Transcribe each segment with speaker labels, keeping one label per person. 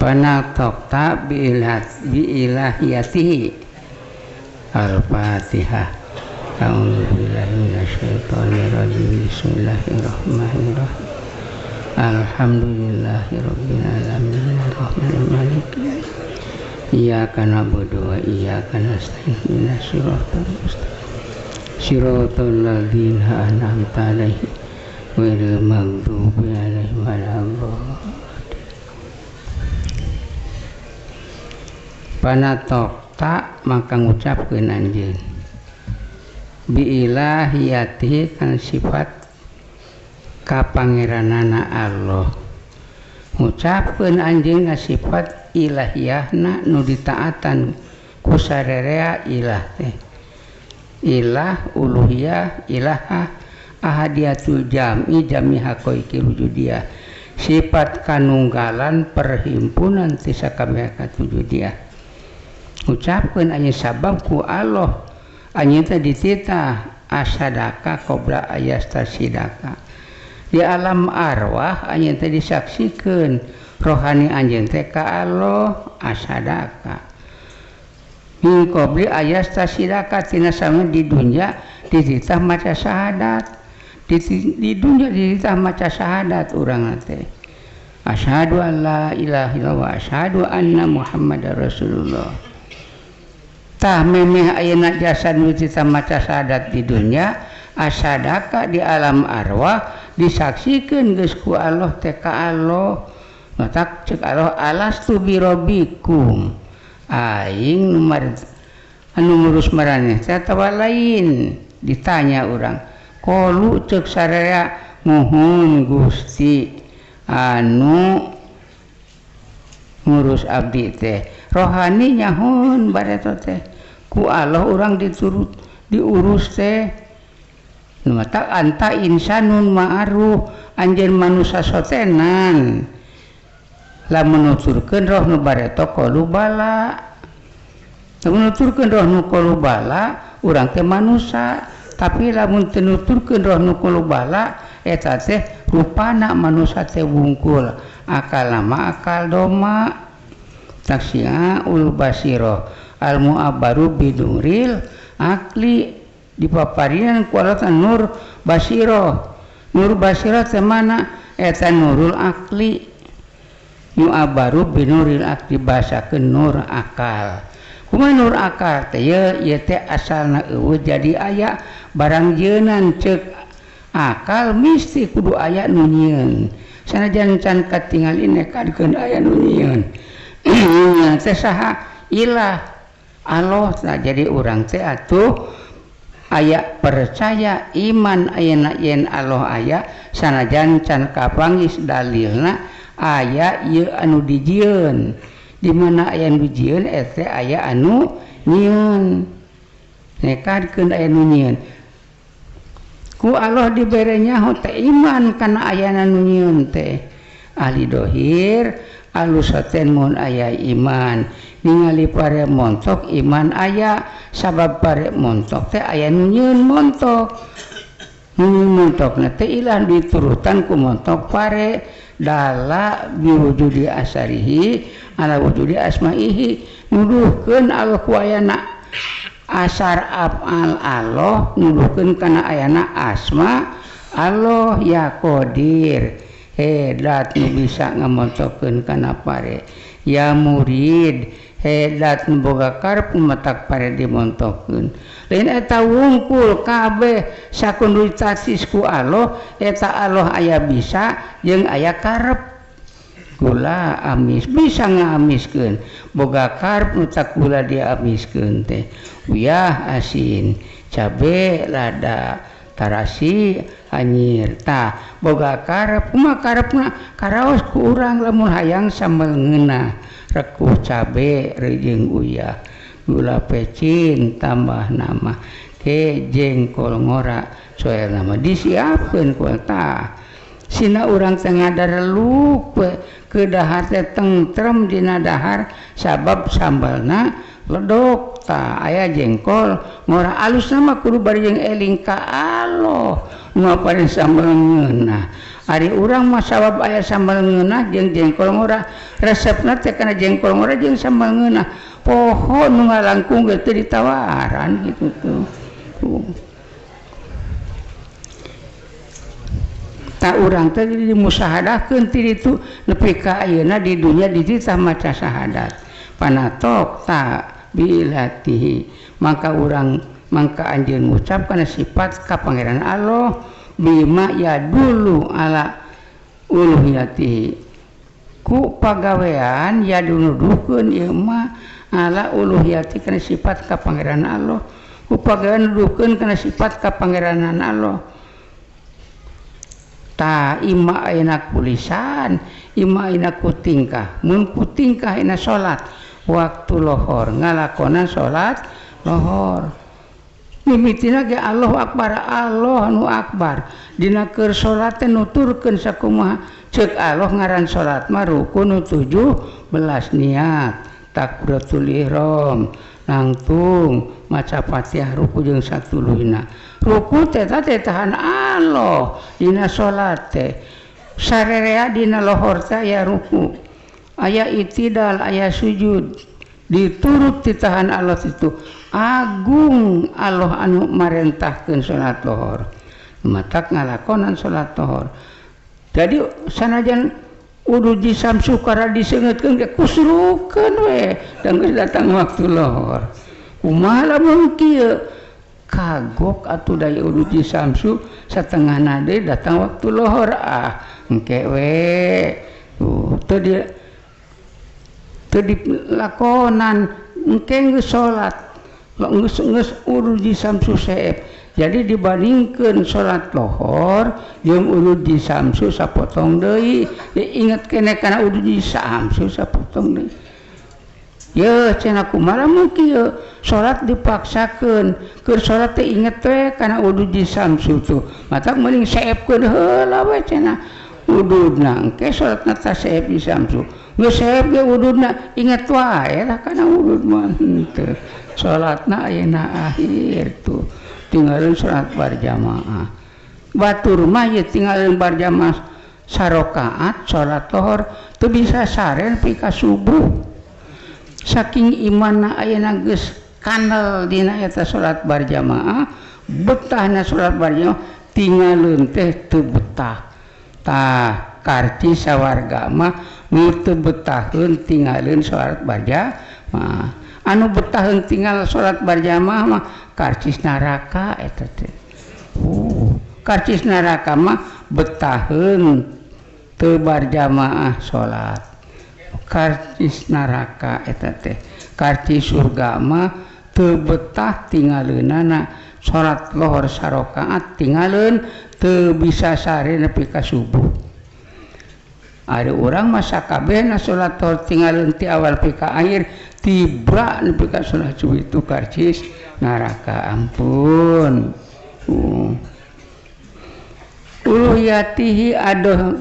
Speaker 1: Panatokta biilahiyatihi. Al-Fatihah. A'udzubillahi minasyaitonirrajim. Bismillahirrahmanirrahim. Alhamdulillahirabbil alamin arrahmanir rahim. Iyyaka na'budu wa iyyaka nasta'in. Ihdinas siratal mustaqim. Siratal ladzina an'amta 'alaihim ghairil maghdubi 'alaihim waladdallin. Panatokta maka ngucapkeun anjeun biilahiyatihi kana sifat kapangeranana Allah. Ngucapkeun anjeun sifat ilahiyahna nu ditaatan ku sarerea ilah teh. Ilah uluhiyah ilaha ahadiyatul jami jami haqaiqil wujudiyah. Sifat kanunggalan perhimpunan ti sakabeh katujudiah. Ucapkeun anjeun sabab ku Allah anjeun teh dititah asadaka qabla ayastasidaka. Di alam arwah anjeun teh disaksikeun rohani anjeun teh ka Allah asadaka. Min qabli ayastasidaka tina sama di dunya dititah maca syahadat. Di dunya dititah maca syahadat urang teh. Asyhadu an la ilaha illallah wa asyhadu anna Muhammadar Rasulullah. Tah memeh ayeuna jasa nu dititah maca syahadat di dunya asadaka di alam arwah disaksikeun geus ku Allah teh ka Allah. Matak ceuk Allah alastu birabbikum. Aing anu ngurus maraneh teh atawa lain ditanya urang. Qalu ceuk sararea muhun Gusti anu ngurus abdi teh. Rohani nyahun bareto teh. Ku Allah urang diturut diurus teh. Nu matak anta insanun ma'ruf anjeun manusa sotenan. Lamun nuturkeun roh nu bareto qalu bala. Lamun nuturkeun roh nu qalu bala urang teh manusa, tapi lamun teu nuturkeun roh nu qalu bala eta teh rupana manusa teh wungkul. Akal nama akal doma. Taksiaul basirah al mu'abbaru biduril akli dipaparinan ku Allah nur basirah. Nur basirah teh mana? Eta nurul akli. Mu'abbaru binuril akli bahasakeun nur akal. Kumaha nur akal teh? Ieu teh asalna eueuh jadi aya barang jeunan ceuk akal mesti kudu aya nu nyieun. Sanajan can katingali nekadkeun aya nu nyieun. Teh saha? Ilah Allah. Nah, jadi urang teh atuh aya percaya iman ayeuna yen Allah aya sanajan can kapanggis dalilna aya ieu anu dijieun. Di mana aya nu dijieun eta aya anu nyieun. Nekadkeun aya nu nyieun. Ku Allah dibere nyaho teh iman kana ayana nu nyieun teh. Ahli dohir alus saten mun aya iman. Ningali pare montok iman aya sabab pare montok teh aya nu nyieun montok. Nu nyieun montokna teh ilah diturutan ku montok pare dala biwujudi asarihi ala wujudi asmaihi nuduhkeun Allah ku ayana asar afal Allah nuduhkeun kana ayana asma Allah ya qadir hedat nu bisa ngamontokeun kana pare ya murid hedat nu boga karep matak pare dimontokeun lain eta wungkul kabeh sakunduitatis ku Allah eta Allah aya bisa jeung aya karep gula amis bisa ngamiskeun boga karep nu tak gula diamiskeun teh uyah asin cabe lada tarasi anyir tah boga karep kumaha karepna karaos ku urang lamun hayang sambel ngeunah rekuh cabe jeung uyah gula pecin tambah nama ke jengkol ngora soel nama disiapkeun ku tah sina urang teh ngadareluk we ke dahar teh tentrem dina dahar sabab sambalna ledok tah aya jengkol ngora alusna mah kudu bari jeung eling ka Allah Moal sambel ngeunah. Ari urang mah sabab aya sambel ngeunah jeung jengkol ngora. Resepna teh kana jengkol ngora jeung sambel ngeunah. Poho nu ngalangkung ge teu ditawaran gitu tuh. Tak urang teh dimusahadahkeun ti ditu nepi ka ayeuna di dunya dititah maca syahadat. Panatok ta bilatihi maka urang mangka anjeun ngucap kana sifat ka Pangeran Allah bima ya dulu ala uluhiyatihi ku pagawean ya dunuduhkeun ieu mah ala uluhiyati kana sifat ka Pangeran Allah ku pagawean nuduhkeun kana sifat ka Pangeranan Allah. Ta ima ayeuna ku lisan ima ayeuna ku tingkah mun ku tingkah ayeuna salat waktu lohor ngalakonan salat lohor mimitina ge Allahu akbar Allah nu akbar dina keur salat teh nuturkeun sakumaha ceuk Allah ngaran salat mah rukun 17 niat takbiratul ihram nangtung maca Fatihah ruku jeung satuluyna ruku teh tahan Allah dina salat teh sarerea dina lohor teh aya ruku aya itidal aya sujud diturut ditahan Allah itu agung Allah anu marentahkeun salat lohor matak ngalakonan salat lohor. Jadi sanajan udu jisam sukara diseungeutkeun ge kusurukeun we dan geus datang waktu lohor kumaha lamun kieu kagok atuh da udu jisamsu satengahna deui datang waktu lohor ah engke we tuh teu di teu dilakonan engke geus salat geus udu jisamsu seep. Jadi dibandingkeun salat lohor jeung udud jisamsu sapotong deui inget keneh kana udud jisamsu sapotong deui. Yeuh cenah kumaha mun kieu salat dipaksakeun keur salat teh inget we kana udud jisamsu tuh matak meuling seepkeun heula we cenah ududna engke salatna teh seep jisamsu geus seep ge ududna inget wae lah kana udud mah henteu salatna ayeuna akhir tuh tinggalin salat berjamaah. Batur mah ye tinggalin berjamaah sarokaat salat lohor teu bisa saren pi ka subuh. Saking imanna ayeuna geus kanal dina eta salat berjamaah, betahna salat berjamaah tinggalin teh teu betah. Tah karci sawarga mah nu teu betaheun tinggalin salat berjamaah. Anu betaheun tinggal salat berjamaah mah karcis neraka eta teh. Karcis neraka mah betaheun teu berjamaah salat. Karcis neraka eta teh. Karcis surga mah teu betah tingaleunana salat lohor sarakaat tingaleun teu bisa sare nepi ka subuh. Ari urang mah sakabehna salat lohor tingaleun ti awal pi ka akhir tiba nepi ka salat subuh itu karcis neraka. Ampun. Uluhiyatihi adoh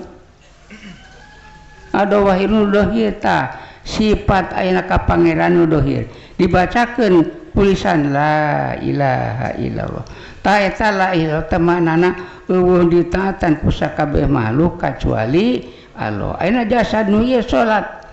Speaker 1: adoh wahinu dohir ta sifat ayeuna ka Pangeran nu dohir dibacakeun tulisan la ilaha illallah ta eta la ilaha teh maknana eueuh ditaatan ku sakabeh makhluk kacuali Allah. Ayeuna jasad nu ieu salat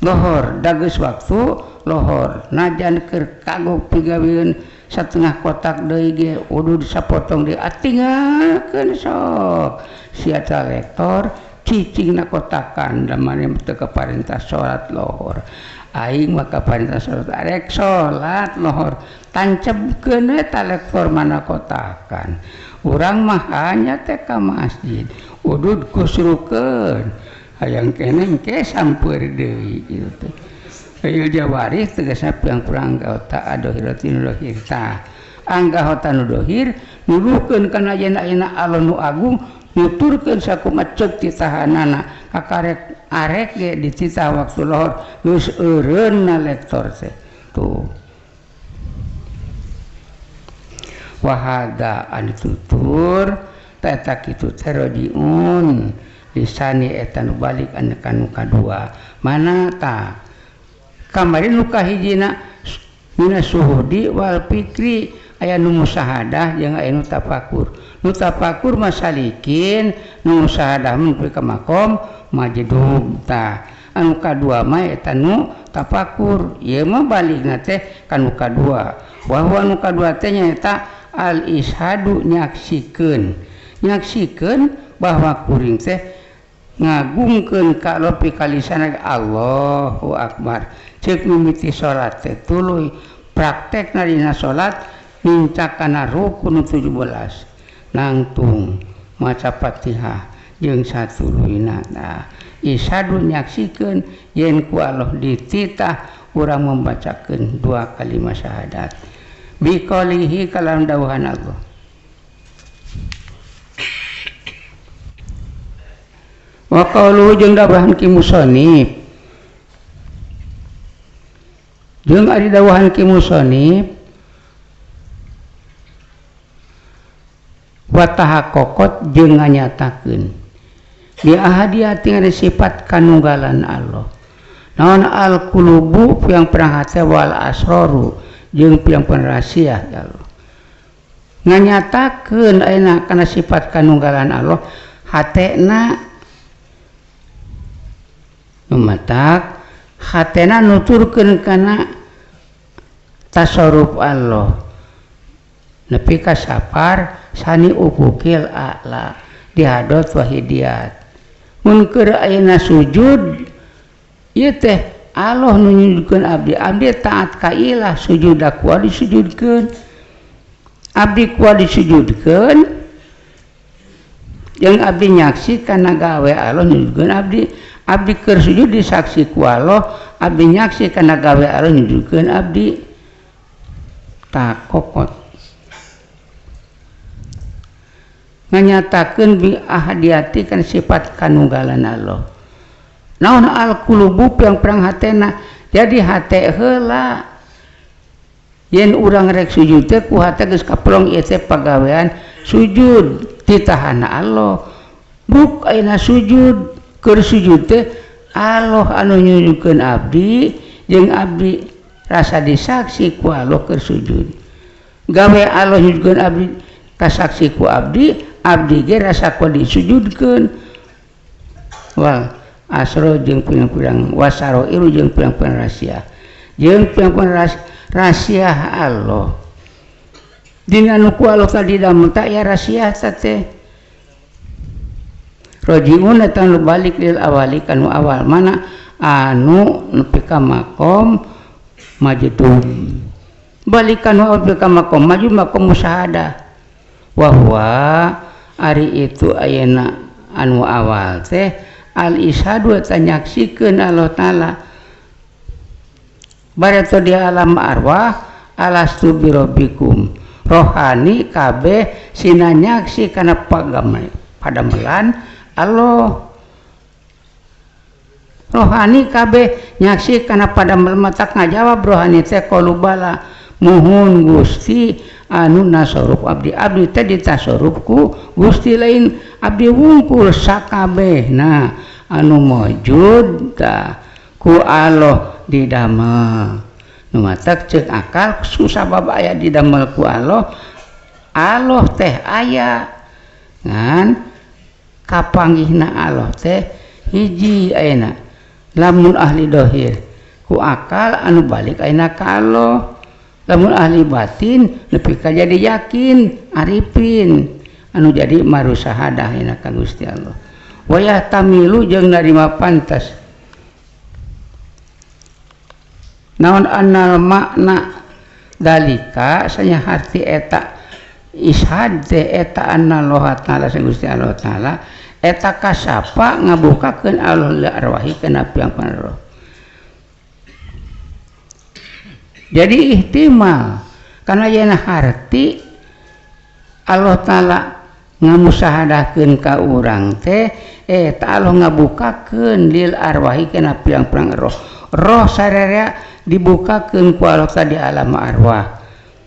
Speaker 1: lohor da geus waktu lohor najan keur kagok pigaweun setengah kotak deui ge udud sapotong deui atinggalkeun sok sia lektor cicingna kotakan da maneh teu kaparentah salat lohor aing mah kaparentah salat arek salat lohor tancebkeun we ta lektor mana kotakan urang mah hanya teh ka masjid udud kusrukeun hayang keneh engke sampeur deui kitu teh. Il jawarih tegasna pirang-pirang anggota adohiratin dohir tah anggota nu dohir nuduhkeun kana ayeuna Allah nu agung nuturkeun sakumaha ceuk titahanana kakarek arek ge dititah waktu lohor geus eureunna lektor teh tuh wahada anu tutur eta kitu teh rojiun lisani eta nu balik anu kanu kadua mana tah kamari nu kahijina mina suhudi wal fikri aya nu musyahadah jeung aya nu tafakur. Nu tafakur mah salikin, nu musyahadah mah nepi ka makom majdub. Tah anu kadua mah eta nu tafakur. Ieu mah balikna teh ka nu kadua. Bahwa nu kadua teh nyaeta al ishadu nyaksikeun. Nyaksikeun bahwa kuring teh ngagungkeun ka Allah pikalisana Allahu akbar. Ceuk mimiti salat teh tuluy praktekna dina salat nincak kana rukun 17 nangtung maca Fatihah jeung satuluyna. Nah, isyadu nyaksikeun yen ku Allah dititah urang membacakeun dua kalimat syahadat biqaulihi kalam dawuhan Allah. Wa qaulu jeung dawuhan ki musonif jeung ari dawuhan ki musonif wa tahaqqaqat jeung nganyatakeun bi ahadiyati ngari sifat kanunggalan Allah. Naon al qulubu piang perang hate wal asraru jeung piang rahasia Allah. Nganyatakeun ayeuna kana sifat kanunggalan Allah hatena numatak hatena nuturkeun kana tasarruf Allah nepi ka sapar sani ufukil a'la dihadot wahidiat. Mun keur ayeuna sujud ieu teh Allah nu nyujudkeun abdi, abdi taat ka ilah sujud kuat disujudkeun, abdi kuat disujudkeun jeung abdi nyaksi kana gawe Allah nyujudkeun abdi. Abdi keur sujud disaksi ku Allah, abdi nyaksi kana gawe Allah nyujudkeun abdi. Takokot nganyatakeun bi ahadiyati kan sifat kanunggalan Allah. Naon al qulubu yang perang hatena, jadi hate heula yen urang rek sujud teh ku hate geus kaplong ieu teh pagawean sujud ditahana Allah. Buk ayeuna sujud keur sujud teh Allah anu nyujudkeun abdi jeung abdi rasa disaksi ku Allah keur sujud. Gawe Allah nyujudkeun abdi kasaksi ku abdi, abdi ge rasa ku disujudkeun. Wal asro jeung pirang-pirang wasaro iru jeung pirang-pirang rahasia. Jeung pirang-pirang rahasia Allah. Dina nu ku Allah tadi damel tak ya rahasia teh. Rojiun eta nu balik lil awali kanu awal mana anu nepi ka makom majdub. Balik kanu nepi ka makom maju makom musyahadah. Wa huwa ari itu ayeuna anu awal teh al isyadu eta nyaksikeun Allah taala bareto di alam arwah alastu birabbikum rohani kabeh sina nyaksi kana pagamelan Allah. Rohani kabeh nyaksi kana padamel matak ngajawab rohani teh qalubala muhun Gusti anu nasoruf abdi, abdi teh ditasorufku Gusti lain abdi wungkul sakabehna anu mujud tah ku Allah didamel. Nu matak ceuk akal susah bab aya didamel ku Allah, Allah teh aya ngan kapanggihna Allah teh hiji ayeuna lamun ahli dohir ku akal anu balik ayeuna ka Allah, lamun ahli batin nepi ka jadi yakin arifin anu jadi marusahadah ayeuna ka Gusti Allah. Wayah tamilu jeung narima pantas naon annal makna dalika sanya hati eta ishad teh eta anallah taala Gusti Allah taala eta kasapa ngabukakeun Allah li arwahi kana piang-piang roh. Jadi ihtimal karena yen harti Allah taala ngamusahadahkeun ka urang teh eta Allah ngabukakeun lil arwahi kana piang-piang roh. Roh sararea dibukakeun ku Allah di alam arwah.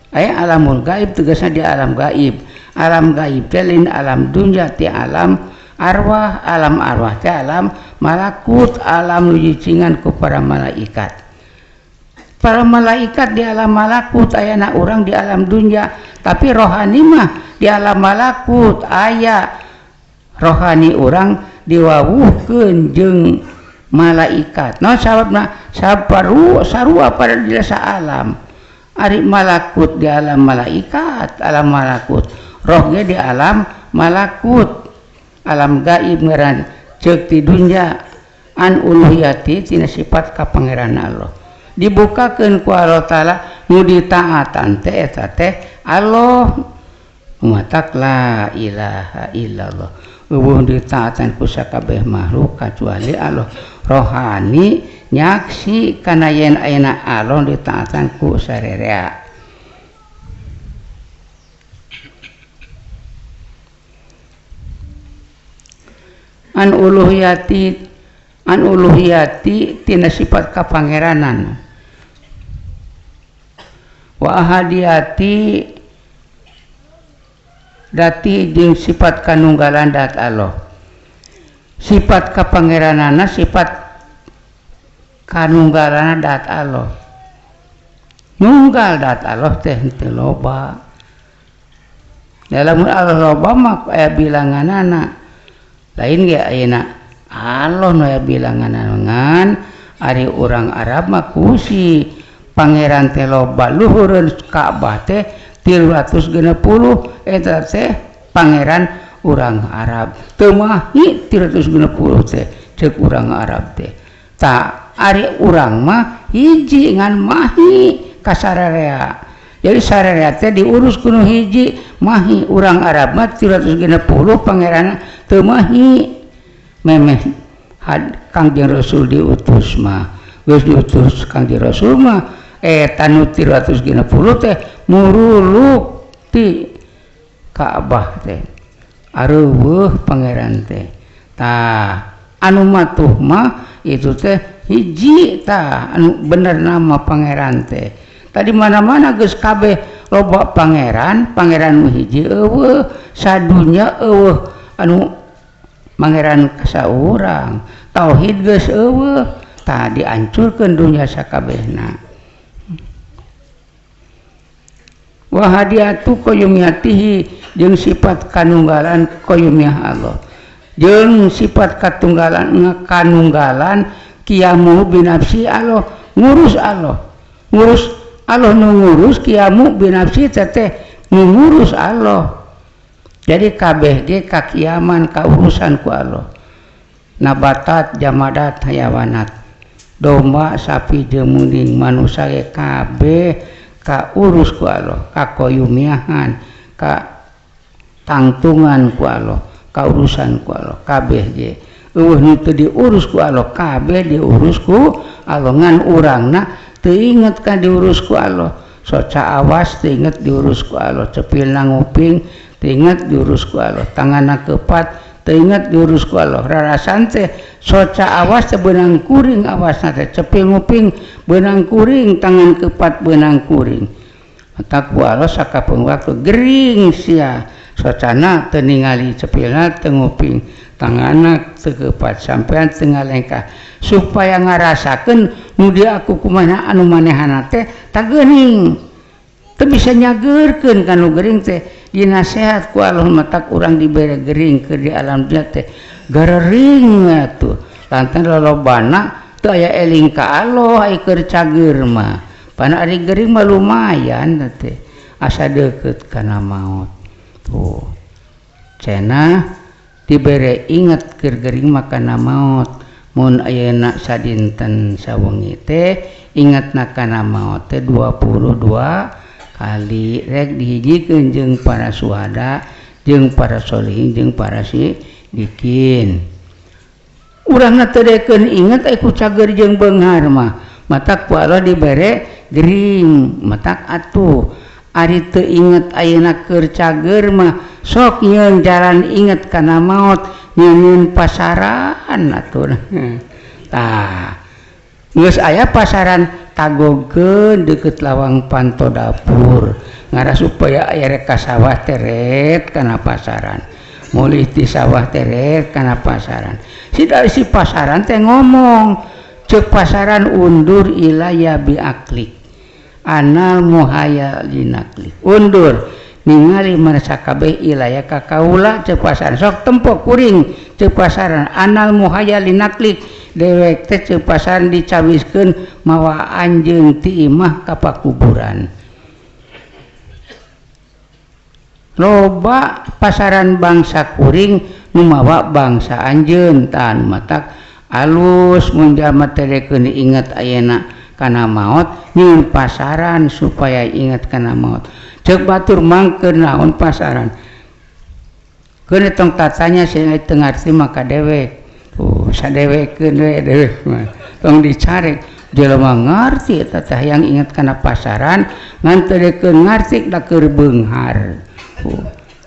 Speaker 1: Aya alamul gaib tegasna di alam gaib. Alam gaib teh lain alam dunya ti alam arwah, alam arwah teh alam malakut, alam nu jicingan ku para malaikat. Para malaikat di alam malakut ayana urang di alam dunya, tapi rohani mah di alam malakut aya. Rohani urang diwawuhkeun jeung malaikat. Naon sababna? Sabaru sarua pada di alam. Ari malakut di alam malaikat, alam malakut. Roh ge di alam malakut. Alam gaib ngaran ceuk ti dunya an uluhiyati tina sifat ka Pangeran Allah. Dibukakeun ku Allah Taala nu ditaatan teh eta teh Allah. Matak la ilaha illallah. Eueuh ditaatan ku sakabeh makhluk kacuali Allah. Rohani nyaksi kana yen ayeuna Allah ditaatan ku sarerea. An uluhiyati tina sifat kapangeranan. Wa ahadiyati dati jeung sifat kanunggalan dat Allah. Sifat kapangeranana sifat kanunggalana dat Allah. Nunggal dat Allah teh henteu loba. Lamun Allah loba mah aya bilanganana. Lain ge ayeuna Allah nu aya bilanganana ngan ari urang Arab mah kusi pangeran teh loba luhureun Ka'bah teh 360 eta teh pangeran urang Arab. Teu mahi 360 teh ceuk urang Arab teh. Ta ari urang mah hiji ngan mahi ka sararea. Jadi sararea teh diurus ku nu hiji mahi. Urang Arab mah 360 pangeran teu mahi. Memeh Kangjeng Rasul diutus mah. Geus diutus Kangjeng Rasul mah eta nu 360 teh muruluk ti Ka'bah teh areuweuh pangeran teh. Tah anu matuh mah itu teh hiji tah anu bener nama pangeran teh. Tadi mana-mana geus kabeh loba pangeran, pangeran nu hiji eueuh, sadunya eueuh anu pangeran kasaurang. Tauhid geus eueuh, tah diancurkeun dunya sakabehna. Wa hadiatu qayyumiyatihi jeung sifat kanunggalan qayyumiyah Allah. Jeung sifat katunggalan kanunggalan kiamu binafsi Allah, ngurus Allah. Ngurus Allah nu ngurus kiamu binafsi teh nu ngurus Allah. Jadi kabeh ge kakiaman kaurusan ku Allah. Nabatat, jamadat, hayawanat, domba, sapi jeung munding, manusia ge kabeh ka urus ku Allah, ka koyumiahan, ka tangtungan ku Allah, ka urusan ku Allah, kabeh ge. Eueuh nu teu diurus ku Allah, kabeh diurus ku Allah. Ngan urangna teu inget ka diurus ku Allah. Soca awas teu inget diurus ku Allah, cepilna nguping teu inget diurus ku Allah, tanganna kepat teu inget diurus ku Allah. Rarasan teh soca awas teh beunang kuring awasna teh, cepil nguping beunang kuring, tangan kepat beunang kuring. Takwa Allah sakapeung waktu gering sia, socana teu ningali, cepilna teu nguping, tanganna teu kepat, sampean teu ngalengkah supaya ngarasakeun nu diaku kumaha anu manehana teh tageuning. Teu bisa nyageurkeun ka nu gering teh dinasehat ku Allah matak urang dibere gering keur di alam dunya teh garering atuh. Lantaran lolobana teu aya eling ka Allah ai keur cager mah. Pana ari gering mah lumayan teh asa deukeut kana maot. Tuh cenah dibere inget keur gering mah kana maot. Mun ayeuna sadinten sawengi teh ingetna kana maot teh 22 kali rek dihijikeun jeung para suhada jeung para solihin jeung para sidikin. Urangna teu dekeun inget ai ku cager jeung beunghar mah. Matak ku Allah dibere gering, matak atuh ari teu inget ayeuna keur cager mah sok nyeun jalan inget kana maot, nyeun pasaran atuh. Tah geus aya pasaran tagogkeun deukeut lawang panto dapur ngarah supaya aya rek ka sawah teret kana pasaran, mulih ti sawah teret kana pasaran. Si dari si pasaran teh ngomong, Cek pasaran undur ilaya bi aklik anal muhaya linaklik undur ningali mana sakabeh ilaya ka kaula cek pasaran sok tempo kuring cek pasaran anal muhaya linaklik dewek teh cek pasaran dicawiskeun mawa anjeun ti imah ka pakuburan. Loba pasaran bangsa kuring nu mawa bangsa anjeun tah nu matak alus mun jalma teh rek inget ayeuna kana maot nyieun pasaran supaya inget kana maot. Ceuk batur mangkeun naon pasaran keun tong tatanya sing teu ngarti maka dewek tuh sadewekeun we dewek mah tong dicarek jelema ngarti eta teh yang inget kana pasaran ngan teu deukeun ngarti da keur beunghar.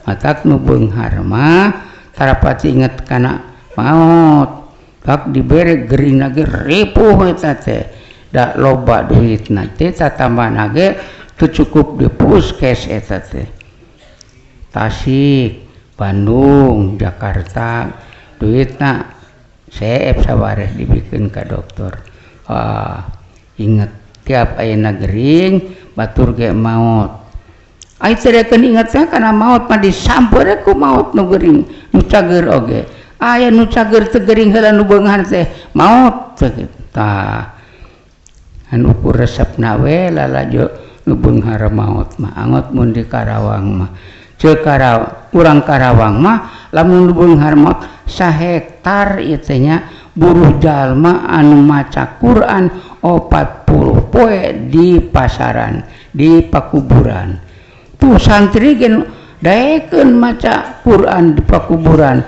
Speaker 1: Matak nu beunghar mah tarapati inget kana maot tak dibere gering ge ripuh eta teh da loba duitna teh tatambahna ge teu cukup di puskes eta teh. Tasik, Bandung, Jakarta duitna seep sawareh dibikeun ka dokter. Ah, inget tiap ayeuna gering batur ge maot. Ai teu reken inget teh kana maot mah disampeurna ku maot nu gering nu cager oge. Aya nu cager teu gering heula nu beunghar teh maot teh tah. Anu ukur resepna we lalajo nu beunghar maot mah angot mun di Karawang mah. Ceuk Karawang urang Karawang mah lamun nu beunghar maot sahektar ieu teh nya buruh jalma anu maca Quran 40 poe di pasaran di pakuburan. Tuh santri gen daekeun maca Quran di pakuburan.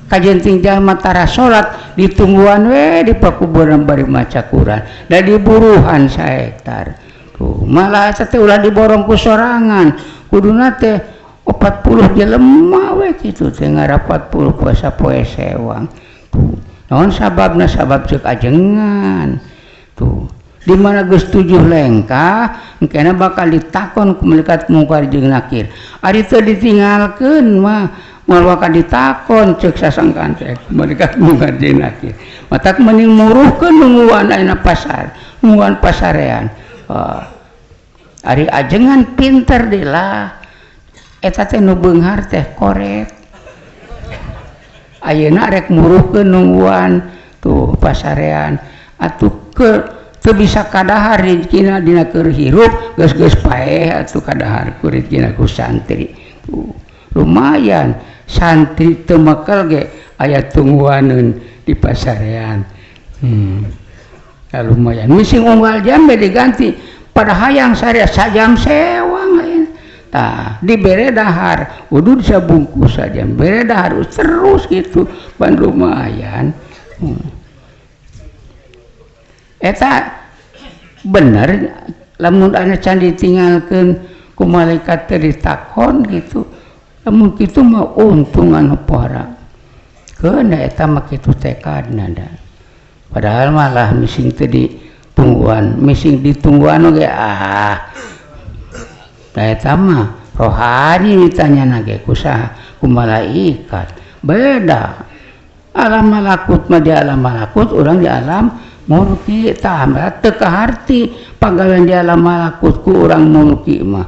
Speaker 1: Kajenting jalma tara salat ditungguan we di pakuburan bari maca Quran. Da diburuhan sahektar. Tuh malah eta teh ulah diborong ku sorangan. Kuduna teh 40 jelema we kitu teh ngara 40 puasa poe sewang. Tuh naon sababna sabab ceuk ajengan. Tuh di mana geus 7 lengkah engkena bakal ditakon ku malaikat mungkar jeung nakir. Ari teu ditinggalkeun mah moal bakal ditakon ceuk sasangkaan teh malaikat mungkar jeung nakir. Matak mending muruhkeun nungguan ayeuna pasar, nungguan pasarean. Ari ajengan pinter deui lah. Eta teh nu beunghar teh koret. Ayeuna rek muruhkeun nungguan tuh pasarean atuh ke teu bisa kadahar rezekina dina keur hirup geus-geus paeh atuh kadahar ku rezekina ku santri. Tuh lumayan santri teu mekel ge aya tungguaneun di pasarean. Lumayan mising unggal jam be diganti pada hayang sarea sajam sewang lain. Tah dibere dahar udud sabungkus sajam bere dahar terus gitu pan lumayan. Eta bener lamun anu can ditinggalkeun ku malaikat teh ditakon gitu lamun kitu mah untung anu pohara keun eta mah kitu tekadna da padahal malah mising teh ditungguan mising ditungguan oge ah da eta mah rohani ditanyana ge ku saha ku malaikat beda alam malakut mah di alam malakut urang di alam mulki tah teu kaharti pagawean di alam malakut ku urang mulki mah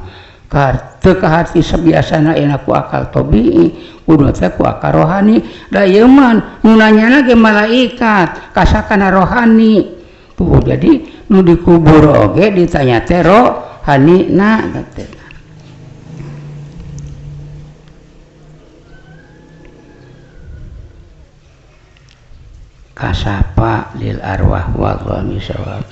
Speaker 1: teu kaharti sabiasana enak ku akal tabii kudu teh ku akal rohani da ieu mah nu nanyana ge malaikat kasakana rohani tuh jadi nu dikubur oge ditanya teh rohani na teh. Kasapa lil arwah wallahu misawab.